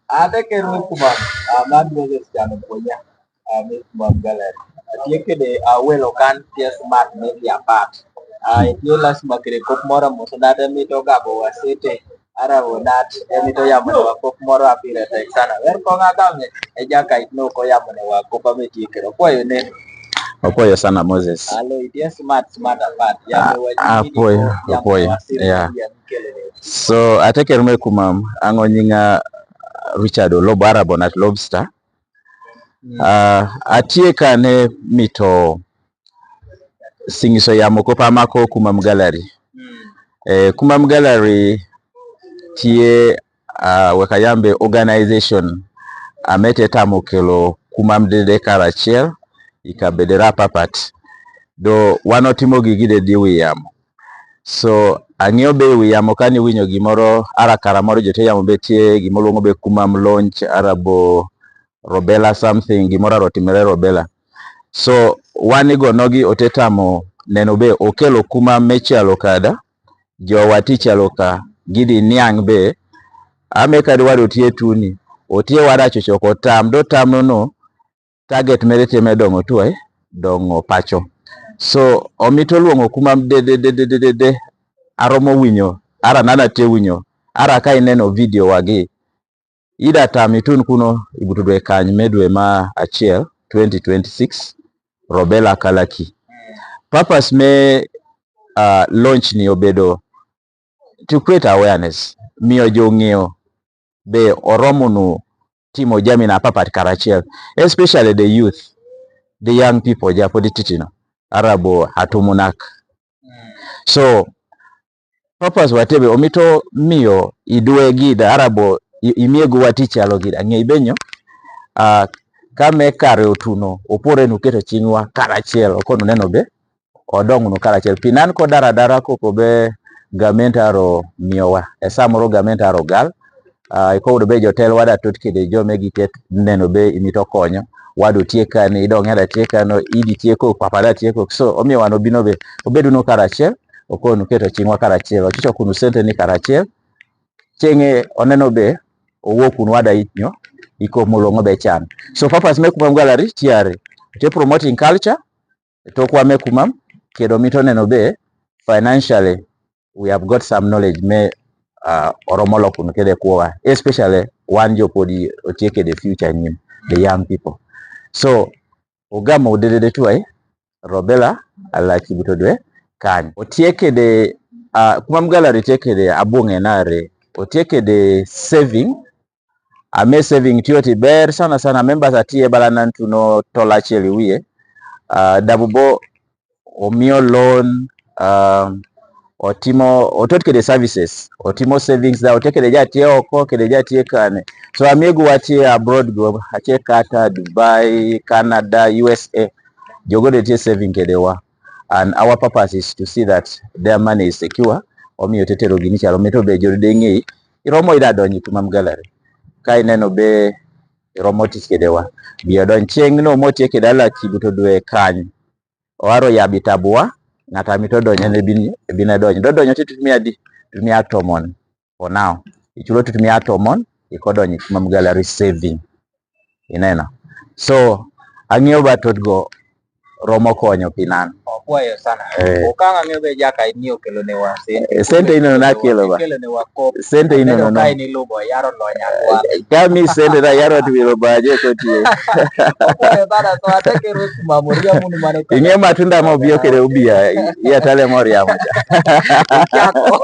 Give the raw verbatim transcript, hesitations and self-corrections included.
Ateker mi kumam, a, man Moses Chan Opuonya, a, mi kumam Gallery. Atye kede, a, welo kan tye smart me gi apat. A, itye lazima kede kop moro mos nat emito gabo wa sete. Ara wo nat emito yamo ne wa kop moro apire tek sana. Wer kong agam ne, e jaka itno ko yamo ne wa kop ame tye kede. Opuoyo ne. Opuoyo sana Moses. Alo, itye smart, smart apat. Yamo wa jini ko, yamo wa siri, yeah. So, ateker mi kumam, an gi nyinga Richard Olobo, ara bo nat Lobster. Mm. A, atye kane mito sing'iso yamo kop amako Kumam Gallery. Mm. E, Kumam Gallery tye, a, wek ayambe organization ame te tamo kelo kumam dede karacel i kabede apapat. Do wan otimo gigi dede i wi yamo. So, ang'iyo be i wi yamo kane iwinjo gimoro, ara kara moro jo te yamo be tye, gima luongo be Kumam launch, ara bo Robella something, gimoro ara otimore Robella. So, wan igonogi ote tamo neno be okelo kumam me calo kada, jo wa ti calo ka, gidi niang' be, ame kadi wad otye tuni, otye wad acoco ko tam, do tam nono, target mere tye me dong otwe, dong opaco. So, omito luongo kumam dede, dede, dede, dede, aromo winyo, ara nana te winyo, ara ka ineno video wa gi. Ida tam itun kuno i buto dwe kany me dwe ma achiel, twenty twenty-six, Robella Kalaki. Purpose me, a, launch ni obedo to create awareness, miyo jo ng'eyo be oromo nu timo jami na apapat karacel, especially the youth, the young people, ja podi titino, ara bo atumunak. So, purpose wa te be omito miyo idwe gi da ara bo i-, imiego wa ti calo gi da. Ng'e ibenyo, a, kame kare otuno, opore nu keto cingwa karacel, okonu neno be, odong nu karacel. Pi nan ko dara dara ko ko be gamente aro miyo wa. E samoro gamente aro gal, a, iko wudo be jotel wada tut kede jo me gi ket neno be imito konyo. Wadu tye kani, idong yada tye kano, idi tye kok, papa da tye kok. So, omiyo wan obino be, obedu nu karacel, okonu keto cingwa karacel, ochicho kunu sente ni karacel. Ceng'e oneno be, owuo kunu wada inyo, iko mulong'o be chan. So, purpose me Kumam Gallery, tiari, te promoting culture, to kwa me kumam, kendo mito neno be, financially, we have got some knowledge me, uh, oromo lokun kede kwowa, especially wan jo podi otie kede future nyim, the young people. So, ogamo dedede tuai, Robella, ala kibuto dwe, kany. Otie kede, uh, Kumam Gallery tie kede abung'e nare, otie kede saving, ame saving tiyo ti ber sana sana, members atie bala nan tuno tola cheli wiye. Ah, dabu bo omiyo loan, ah, otimo, otot kede services, otimo savings da, otie kede ja tie oko, kede ja tie kane. So amigo wa tie abroad go, atie Qatar, Dubai, Canada, U S A. Jogo de tie saving kede wa. And our purpose is to see that their money is secure. Omiyo tetero gini chalo mito be jori de ng'eyi. Iromo ida donyi Kumam Gallery. Ka ineno be iromo tich kede wa. Bi odony chieng' no motie kede ala kibuto dwe kany. Owaro ya bitabu wa, ng'ata mito donyo ne bin, bin adonyo. Do donyo ti tut mia di, tut mia tomon. For now. Ichulo tut mia tomon, ikodonyi Kumam Gallery saving. Ineno. So, ang'iyo ba tut go romo konyo pinan. Okwayo sana. Eh. Okang' ang'eyo be jaka in ni okelo ne wa sente. Eh, sente ino na kelo ba. Kelo ne wa kop. Sente ino no. Ka in ilubo yaro lonya kwa. Eh, ka mi sente na yaro tu ilo ba je ko tie. Okwayo sana, so ateker mi kumam, oria munu mano. Ing'e matunda mo bio kere ubia, ya tale mo ria mo. Ikiako.